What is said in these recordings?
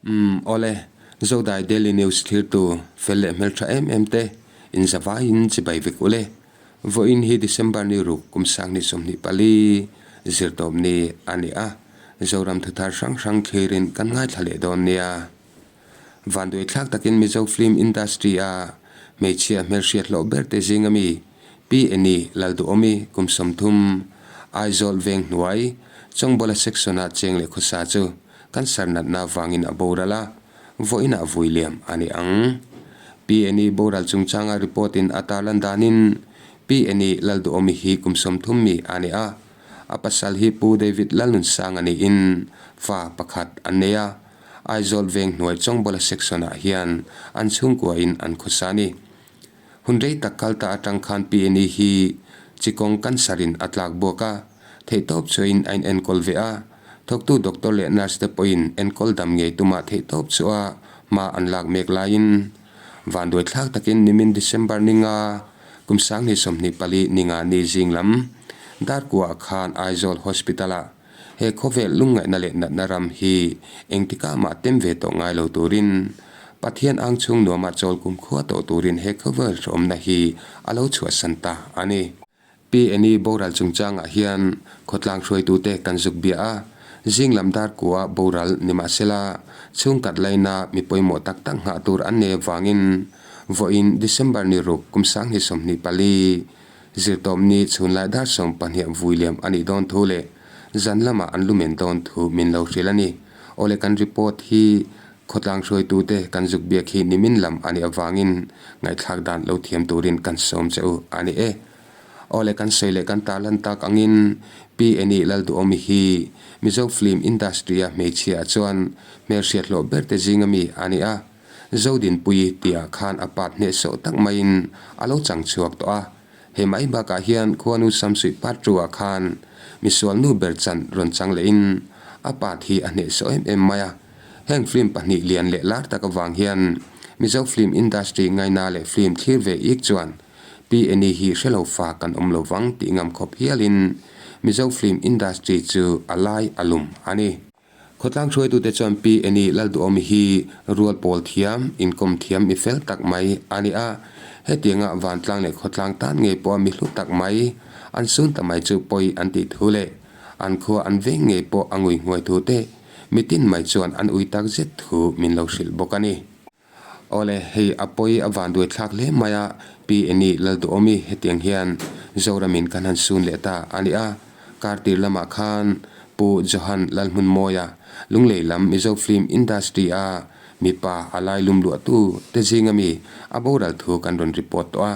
Umm awle, Zodai Daily News thlirtu fel leh hmeltha em em te inzavaiin chibai vek ule. Vawiin hi December ni ruk kum sang ni 24 zirtawp ni a ni a, Zoram thuthar hrang hrang thlirin kan ngaithla leh dawn nia. Vanduaithlak takin Mizo Film Industry a hmeichhia hmelhriat hlawh ber te zinga mi Pi Eni Lalduhawmi kum 30, Aizawl veng hnuai Chawngbawla section-a cheng leh khawsa chu Cancer natna vangin a boral a, vawiinah vui liam a ni ang. PNE boral chungchanga report in a tarlan danin PNE Lalduhawmi hi kum 30 mi a ni a, a pasal hi Pu David Lalnunsanga niin fa pakhat an nei a, Aizawl veng hnuai Chawngbawla section ah hian an chhungkua in an khawsa a ni. Hun rei tak kal ta atang khan PNE hi chikawng cancer in a tlak buak a, theihtawp chuain a inenkawl ve a, Thawktu doctor leh nurse te pawhin enkawl dam ngei tumah theihtawp chu a hma an lak mek laiin vanduaithlak takin nimin December ninga kum 2024 ninga ni zing lam Darkuah khan Aizawl Hospital ah he khawvel lungngaihna leh natna ram hi engtikah mah tem ve tawh ngai lo turin Pathian ang chhung nuamah chawl kumkhua tawh turin he khawvel hrehawmna hi a lo chhuahsan ta a ni. Pi Eni boral chungchangah hian khawtlang hruaitute kan zuk bia a, zing lam dar kua boral ni mahsela chhungkat laina mi pawimawh tak tak nghah tur an nei avangin vawiin December ni ruk kum 2024 zirtawpni chhunlai dar 12 vui liam a nih dawn thu leh zan lamah an lumen dawn thu min lo hrilh a ni. Awle kan report hi khawtlang hruaitute kan zuk biak hi nimin lam a nih avangin ngaihthlak dan lo thiam turin kan sawm che u a ni e. Awle kan sawi leh kan tarlan tak angin Pi Eni Lalduhawmi hi Mizo Film Industry-a hmeichhia chuan hmelhriat hlawh ber te zinga mi a ni a, Zodinpuii tihah khan a pat hnehsawh tak maiin a lo chang chhuak tawh a. Hei mai bakah hian khuanu Samsuih part two-ah khan misual nu ber chan rawn chang lehin a part hi a hnehsawh em em mai a. Heng film pahnih lian leh lar tak avang hian Mizo Film Industry ngaina leh film thlir ve ik chuan Pi Eni hi hre lo fa kan awm lo vang tih ngam khawp hialin Mizo Film Industry chu a lai a lum a ni. Khawtlang hruaitute chuan Pi Eni Lalduhawmi hi rual pawl thiam, inkawm thiam mi fel tak mai a ni a. Hetianga vantlang leh khawtlang tan ngei pawha mi hlu tak mai an sun ta mai chu pawi an tih thu leh an khua an veng ngei pawh a ngui nghuai thu te mitin mai chuan an ui tak zet thu min lo hrilh bawk a ni. Awle, hei a pawi a van duai thlak hle mai a, Pi Eni Lalduhawmi hetiang hian Zoramin kan han sun leh ta a ni a, kartir lamah khan Pu Johan Lalhmunmawia Lunglei lam Mizo Film Industry a mipa a lai lum luahtu te zinga mi a boral thu kan rawn report tawh a,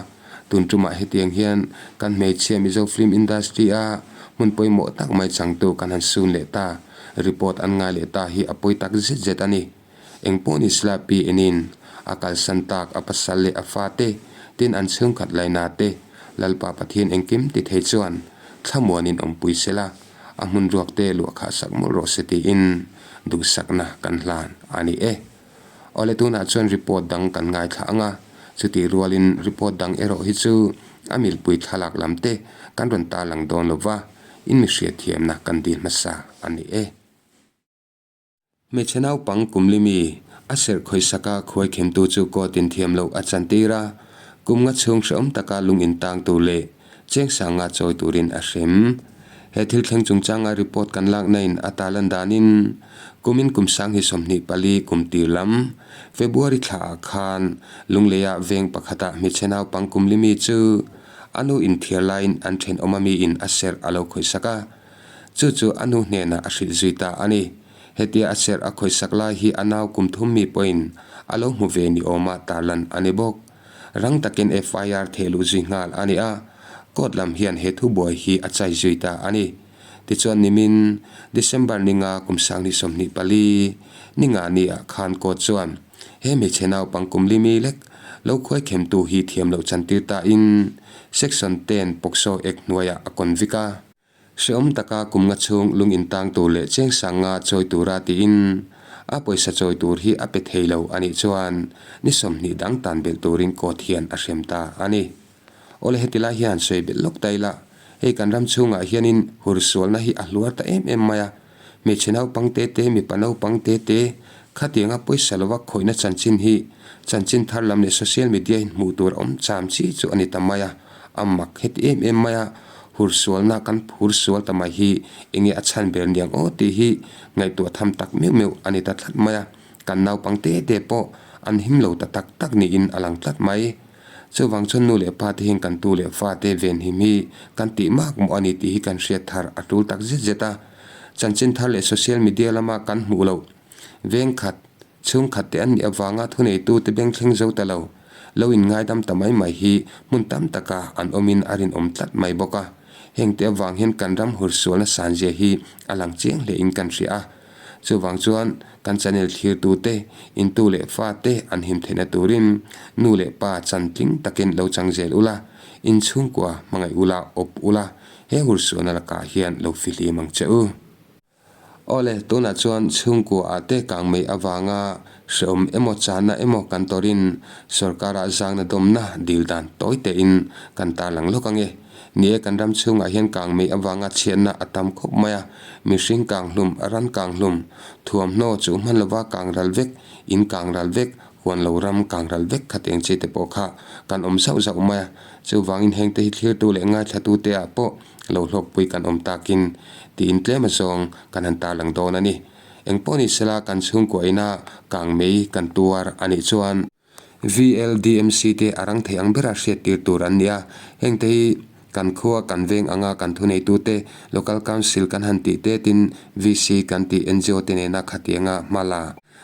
tun tumah hetiang hian kan hmeichhia Mizo Film Industry a hmun pawimawh tak mai changtu kan han sun leh ta, report an ngai leh ta hi a pawi tak zet zet a ni. Engpawh ni sela pi enin a kalsan tak a pasal leh a fate tin an chhungkhat laina te Lalpa Pathian engkim ti thei chuan thlamuanin awmpui sela a hmun ruak te luah khah sak mawlh rawh se tiin duhsakna kan hlan a ni e. Awle tunah chuan report dang kan ngaithla ang a, chutih rualin report dang erawh hi chu a milpui thlalak lam te kan rawn tarlang dawn lova in mi hriatthiamna kan dil hmasa a ni e. Hmeichhe naupang kum limi a serh khawisaka khuai khemtu chu court in thiam loh a chantir a, kum nga chhung hrehawm taka lung in tang tur leh cheng sanga chawi turin a hrem. He thil thleng chungchanga report kan lakna in a talan danin kumin kum 2024 kum tir lam February thla ah khan Lungleia veng pakhata hmeichhe naupang kum limi chu a nu inthiar laiin an thenawm ami in a serh a lo khawisak a, chu chu a nu hnenah a hrilh zui ta a ni. Hetia a serh a khawisak lai hi a nau kum thum mi pawhin a lo hmu ve ni awma tarlan a ni bawk. Rang takin FIR theh luh zui nghal a ni a, court lam hian he thubuai hi a chai zui ta a ni. Tichuan nimin December ninga kum 2024 ninga ni ah khan court chuan he hmeichhe naupang kum limi lek lo khuai khemtu hi thiam loh chantir ta in Section 10 POCSO Act hnuaiah a convict a. Hreawm taka kum nga chhung lung in tang tur leh cheng sang nga chawi tura tiin a pawisa chawi tur hi a pe thei lo a nih chuan ni 20 dang tan belh turin court hian a hrem ta a ni. Awle heti lai hian sawi belh lawk ta ila, hei kan ram chhungah hianin hur sualna hi a hluar ta em em mai a, hmeichhe naupang te te, mipa naupang te te, Khatianga pawisa lova khawihna chanchin hi chanchin thar lam leh social media in hmuh tur a awm cham chi chu a ni ta mai a, a mak heti em em mai a, hursualna kan phur sual ta mai hi enge a chhan ber niang aw tih hi ngaihtuah tham tak meuh meuh a ni ta tlat mai a, kan naupang te te pawh an him lo ta tak tak niin a lang tlat mai. Chuvang chuan nu leh pa te hian kan tu leh fa te venhim hi kan tih mak mawh a ni tih hi kan hriat thar a tul tak zet zet a. Chanchin thar leh social media lama kan hmuh loh veng khat, chhung khat te an nih avanga thuneitu te beng thleng zo ta lo, lo in ngaidam ta mai mai hi hmun tam taka an awmin a rinawm tlat mai bawk a. Heng te avang hian kan ram hursualna sanzia hi a lang chiang hle in kan hria a. Chuvang chuan kan channel thlirtu te, intu leh fa te an him theihna turin nu leh pa chan tling takin lo chang zel ula, inchhungkua hmangaih ula, awp ula, He hursuahna lakah hian lo fihlim ang che u. Awle, tunah chuan chhungkua ah te kang mai avanga hreawm emaw chahna emaw kan tawrin sorkara zangna dawmna dil dan tawi tein kan tarlang lawk ange. Ni e, kan ram chhungah hian kang mai avanga chhiatna a tam khawp mai a, mihring kang hlum, ran kang hlum, thuamhnaw chu hman lova kang ral vek, in kang ral vek, Huan lo ram kang ral vek kha teng chi te pawh kha kan awm zauh zauh mai a, chuvangin heng te hi thlirtu leh ngaithlatu te ah pawh lo hlawkpui kan awm takin tiin tlem azawng kan han tarlang dawn a ni. Engpawh ni sela kan chhungkua ina kang mei kan tuar a nih chuan VLDMC te a rang thei ang bera hriat tir tur an ni a, heng te hi kan khua kan veng anga kan thuneitu te Local Council kan han tih te tin VC kan tih NGO te nena khatianga hma la.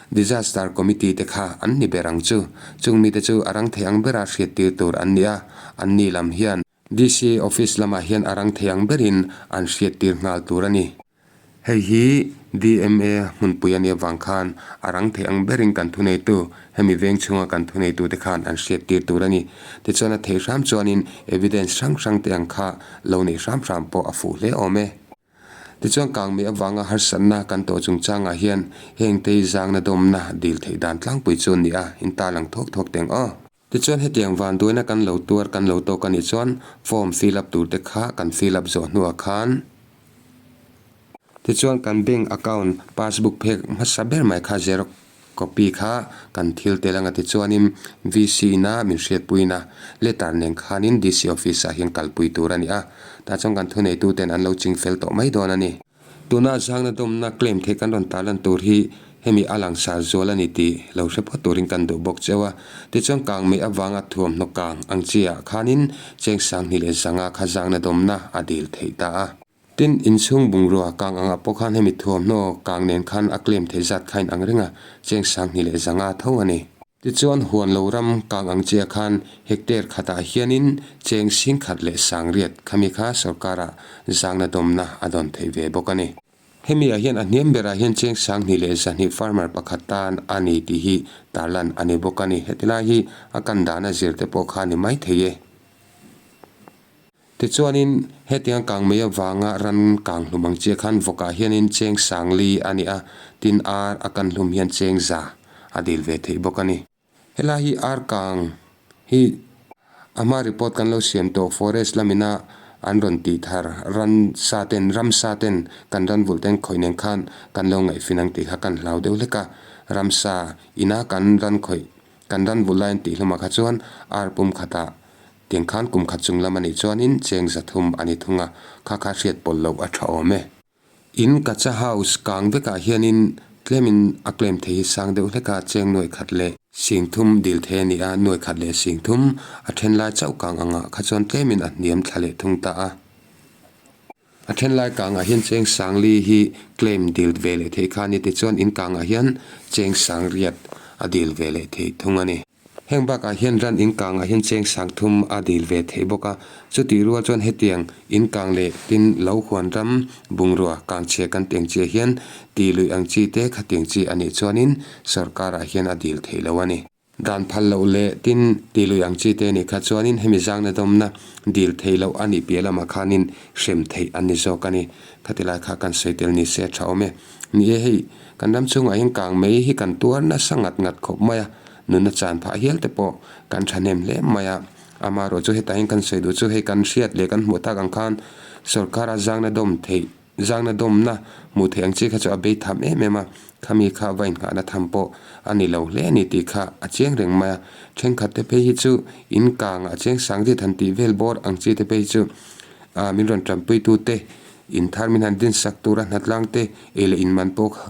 Disaster Committee te kha an ni ber ang chu. Chung mite chu a rang thei ang bera hriattir tur an ni a, an ni lam hian. DC Office lamah hian a rang thei ang berin an hriattir nghal tur a ni. Hei hi DMA hmunpui a nih avang khan a rang thei ang berin kan thuneitu, hemi veng chhunga kan thuneitute khan an hriattir tur a ni. Tichuan a theih hram chuanin evidence hrang hrang te ang kha lo neih hram hram pawh a fuh hle awm e. Tichuan kangmei avanga harsatna kan tawh chungchangah hian heng te hi zangna dawmna dil theih dan tlangpui chu a ni a, in tarlang thawk thawk teng aw. Tichuan hetiang vanduaina kan lo tuar kan lo tawk a nih chuan form fill up tur te kha kan fill up zawh hnuah khan tichuan kan bank account passbook phek hmasa ber mai kha xerox Copy kha kan thil tel anga tichuanin VC ina min hriatpuina letter nen khanin DC office ah hian kalpui tur a ni a, tah chuan kan thuneitu ten an lo ching fel tawh mai dawn a ni. Tuna zangna dawmna claim theih kan rawn tarlan tur hi hemi a langsar zual a ni tih lo hre phawt turin kan duh bawk cheu a, tichuan kangmei avanga thuamhnaw kang ang chi ah khanin cheng sanghnih leh zanga kha zangna dawmna a dil theih ta a. Tin, inchhung bungrua kang angah pawh khan hemi thuamhnaw kang nen khan a claim theih zat kha inang reng a, cheng sanghnih leh zanga tho a ni. Tichuan, huan lo ram kang ang chiah khan hectare khatah hianin cheng sing khat leh sangriat khami kha sorkarah zangna dawmna a dawn theih ve bawk a ni. Hemi ah hian a hniam berah hian cheng sanghnih leh zahnih farmer pakhat tan a ni tih hi tarlan a ni bawk a ni. Hetilai hi a kan dana zir te pawh kha a ni maithei e. Tichuanin, hetiang kangmei avanga ran kang hlum ang chiah khan vawkah hianin cheng sangli a ni a, tin ar a kan hlum hian cheng za a dil ve theih bawk a ni. Helai hi ar kang hi a hma report kan lo siam tawh forest lamina an rawn tih thar ran sa ten ramsa ten kan ran vulh ten khawih nen khan kan lo ngaihfin ang tih kha kan hlau deuh hlek a, ramsa ina kan ran khawih kan ran vulh lai an tih hlumah kha chuan ar pum khatah Tiang khan kum khat chung lam a nih chuanin cheng zathum a ni thung a, kha kha hriat pawlh loh a tha awm e. In Kacha House kang vekah hianin tlemin a claim thei hi sang deuh hlek a, cheng nuai khat leh sing thum dil thei a ni a, nuai khat leh sing thum a then lai chauh kang angah kha chuan tlemin a hniam thla leh thung ta a. A then lai kangah hian cheng sangli hi claim dil ve leh theih kha a ni tichuan in kangah hian cheng sangriat a dil ve leh theih thung a ni. Heng bakah hian ran in kangah hian cheng sang thum a dil ve theih bawk a, chutih rual chuan hetiang in kang leh tin lo huan ram bungrua kang chhia kan teng chiah hian tih luih ang chi te khatiang chi a nih chuanin sorkarah hian a dil theih lo a ni. Dan phal loh leh tin tih luih ang chi te a nih kha chuanin hemi zangna dawmna dil theih loh a nih piah lamah khanin hrem theih an ni zawk a ni. Khati lai kha kan sawi tel ni se a tha awm e. Ni e hei, kan ram chhungah hian kang mai hi kan tuar nasa ngat ngat khawp mai a. Nunna chan phah hial te pawh kan thahnem hle mai a, amaherawh chu hetah hian kan sawi duh chu hei kan hriat leh kan hmuh tak ang khan sorkara zangna dawm theih zangna dawmna hmuh theih ang chi kha chu a bei tham em em a. Khami kha va inngahna tham pawh a ni lo hle a ni tih kha a chiang reng mai a. Thenkhat te phei hi chu in kangah chiang sang zet han tih vel bawr ang chi te phei hi chu ah min rawn tanpui tu te in thar min han din sak tura hnatlang te ei leh in man pawh kha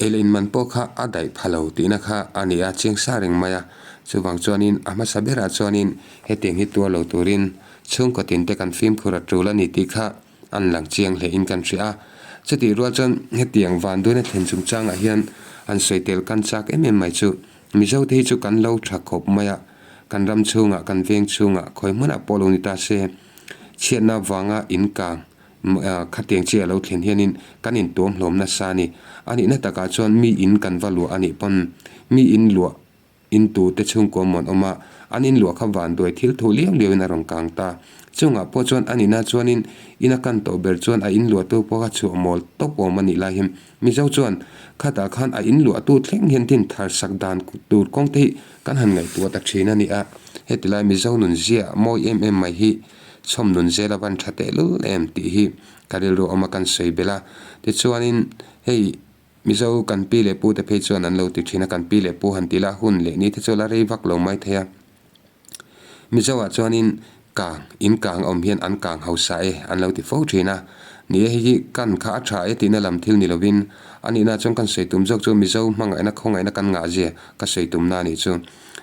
ei leh in man pawh kha a daih pha lo tihna kha a ni a chiang sa reng mai a. Chuvang chuanin a hmasa berah chuanin hetiang hi tuar lo turin chhungkaw tin te kan fimkhur a tul a ni tih kha An lang chiang hle in kan hria a. Chutih rual chuan hetiang vanduaina thlen chungchangah hian an sawi tel kan chak em em mai chu. Mizo te hi chu kan lo tha khawp mai a, kan ram chhungah, kan veng chhungah khawi hmunah pawh lo ni ta se, chhiatna vanga in kang khatiang chi a lo thlen hianin kan intuam hlawm nasa a ni. A nihna takah chuan mi in kan va luah a nih pawn mi in luah In tute chhungkaw mawn awm a, an in luah kha vanduai thil thu liau liau in a rawn kang ta. Chungah pawh chuan a nihna chuanin in a kan tawh ber chuan a in luahtu pawh kha chhuah mawl tawp awm a nih lai hian Mizo chuan khatah khan a in luahtu thleng hian din thar sak dan tur kawng te hi kan han ngaihtuah ta thin a ni a. Heti lai Mizo nun zia mawi em em mai hi chhawm nun zel a van tha tehlul em tih hi ka rilru awm a kan sawi belh a. Tichuanin hei. Mizo kan pi leh pu te phei chuan an lo ti thin a, kan pi leh pu han ti la hun leh ni te chu la rei vak lo mai thei a. Mizo ah chuanin kang, in kang awm hian an kang hausa e an lo ti fo thin a. Ni e hei hi kan kha a tha e tihna lam thil ni lovin a nihna chuan kan sawi tum zawk chu Mizo hmangaihna khawngaihna kan ngah zia ka sawi tumna a nih chu.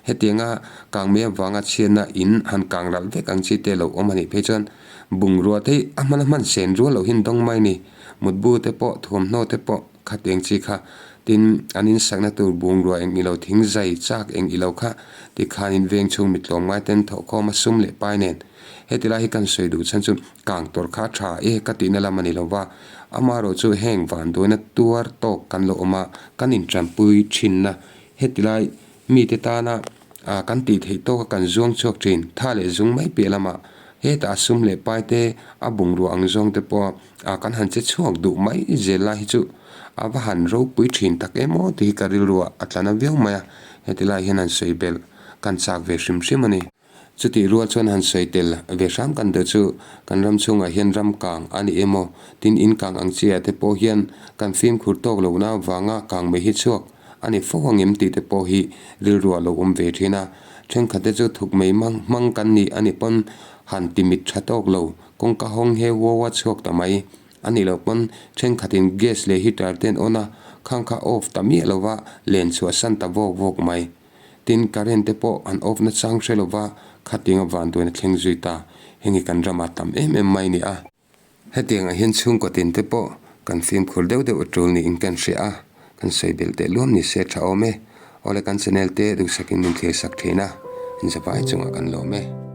Hetianga kang mai avanga chhiatna in han kang ralh vek ang chi te lo awm a nih phei chuan bungrua te hi a hman a hman sen rual loh hian dawng mai a ni. Mutbu te pawh, thuamhnaw te pawh khat eng chi kha, tin an insakna tur bungrua eng ilo thing zai chak eng ilo kha tikhanin veng chhung mi tlawmngai ten thawhkhawm a sum leh pai nen. Heti lai hi kan sawi duh chhan chu kang tawrh kha a tha e ka tihna lam a ni lova, amaherawh chu heng vanduaina tuar tawk kan lo awm a, kan intanpui thinna heti lai Mite tana kan tih theih tawka kan zuang chhuak thin. Tha leh zung mai piah lamah hetah a sum leh pai te, a bungrua ang zawng te pawh kan han che chhuak duh mai zel lai hi chu a va han ropui thin tak em aw tih hi ka rilruah a tla na viau mai a, heti lai hian han sawi belh kan chak ve hrim hrim a ni. Chutih rual chuan han sawi tel ve hram kan deuh chu kan ram chhungah hian ram kang a ni emaw tin in kang ang chiah te pawh hian kan fimkhur tawk lohna avanga kang mai hi chhuak a ni fo ang em tih te pawh hi rilruah lo awm ve thin a. Thenkhat te chu thuk mai hmang hmang kan nih a nih pawn han ti mit tha tawk lo kawngka hawng he huau a chhuak ta mai a nih loh pawn thenkhatin gas leh heater te an on a, khang kha off ta miah lova len chhuahsan ta vawk vawk mai. Tin, current te pawh an off na chang hre lova khatinga vanduaina thleng zui ta. Heng hi kan ramah tam em em mai ni a. Hetiangah hian chhungkaw tin te pawh kan fimkhur deuh deuh a tul niin kan hria a, kan sawi belh teh luam ni se tha awm e. Awle kan channel te duhsakin min thlir sak thin a, in zavai chungah kan lawm e.